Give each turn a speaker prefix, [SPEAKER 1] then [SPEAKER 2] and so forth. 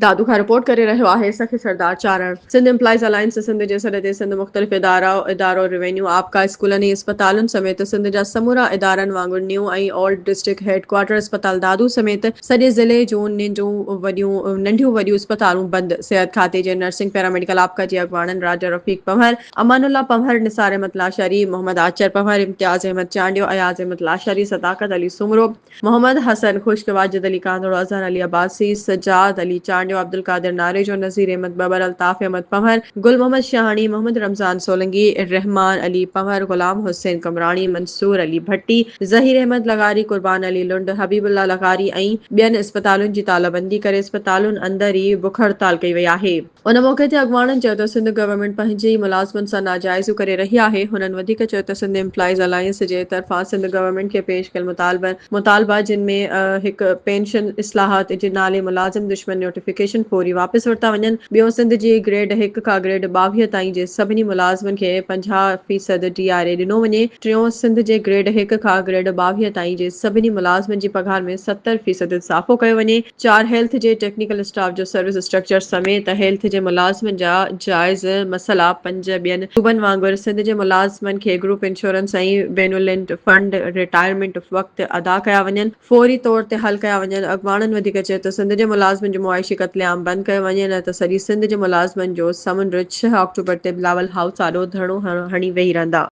[SPEAKER 1] دادو کان رپورٽ ڪري رهيو آهي سخي سردار چارڻ. سنڌ ايمپلائيز الائنس سنڌ جي سڏ تي سنڌ مختلف ادارا ادارو روينيو آپڪا اسڪولن ۽ اسپتالن سميت سنڌ جا سمورا ادارن وانگر new ۽ old district head quarter اسپتال دادو سميت سڄي ضلعي جون ننڊون وڏيون ننڍيون وڏيون اسپتالون بند صحت کاتي جي نرسنگ پيراميڊيڪل آپڪا جي اڳواڻن راجا رفيق پنهور امان الله پنهور نثار احمد لاشاري محمد آچر پنهور امتياز احمد چانڊيو اياز احمد لاشاري صداقت علي سومرو محمد حسن خشڪ، واجد علي ڪانڌڙو، اظهر علي عباسي، سجاد علي چانڊيو، عبدالقادر ناريجو، نذير احمد ٻٻر، الطاف احمد پنهور، گل محمد شاهاڻي، محمد رمضان سولنگي، رحمان علي پنهور، غلام حسين قمراڻي، منصور علي ڀٽي، ظهير احمد لغاري، قربان علي لنڊ، حبيب الله لغاري ۽ ٻين اسپتالن جي تالا بندي ڪري اسپتالن اندر ئي بک هڙتال ڪئي وئي آهي. ان موقعي تي اڳواڻن چيو ته سنڌ گورنمينٽ پنهنجي ئي ملازمن سان ناجائزيون ڪري رهي آهي. هنن وڌيڪ چيو ته سنڌ ايمپلائيز الائنس جي طرفان سنڌ گورنمينٽ کي پيش ڪيل مطالبا جن ۾ هڪ پينشن اصلاحات جي نالي ملازم دشمن نوٽيفڪيشن فوري واپس ورتا وڃن، ٻيو سنڌ جي گريڊ هڪ کان گريڊ 22 تائين جي سڀني ملازمن کي 50 فيصد ڊي آر اي ڏنو وڃي، ٽيون سنڌ جي گريڊ هڪ کان گريڊ 22 تائين جي سڀني ملازمن جي پگهار ۾ 70 فيصد اضافو ڪيو وڃي. چار هيلٿ جي ٽيڪنيڪل اسٽاف جو سروس اسٽرڪچر سميت هيلٿ جي ملازمن جا جائز مسئلا پنج ٻين صوبن وانگر سنڌ جي ملازمن کي گروپ انشورنس ۽ بينولنٽ فنڊ رٽائرمينٽ وقت ادا ڪيا وڃن فوري طور تي حل ڪيا وڃن اڳواڻن وڌيڪ چيو ته سنڌ جي ملازمن جو معاشي قتل عام بند ڪيو وڃي نه ته سڄي سنڌ جي ملازمن جو سمنڊ ڇهه آڪٽوبر تي بلاول هائوس آڏو ڌرڻو هڻي ويهي رهندا.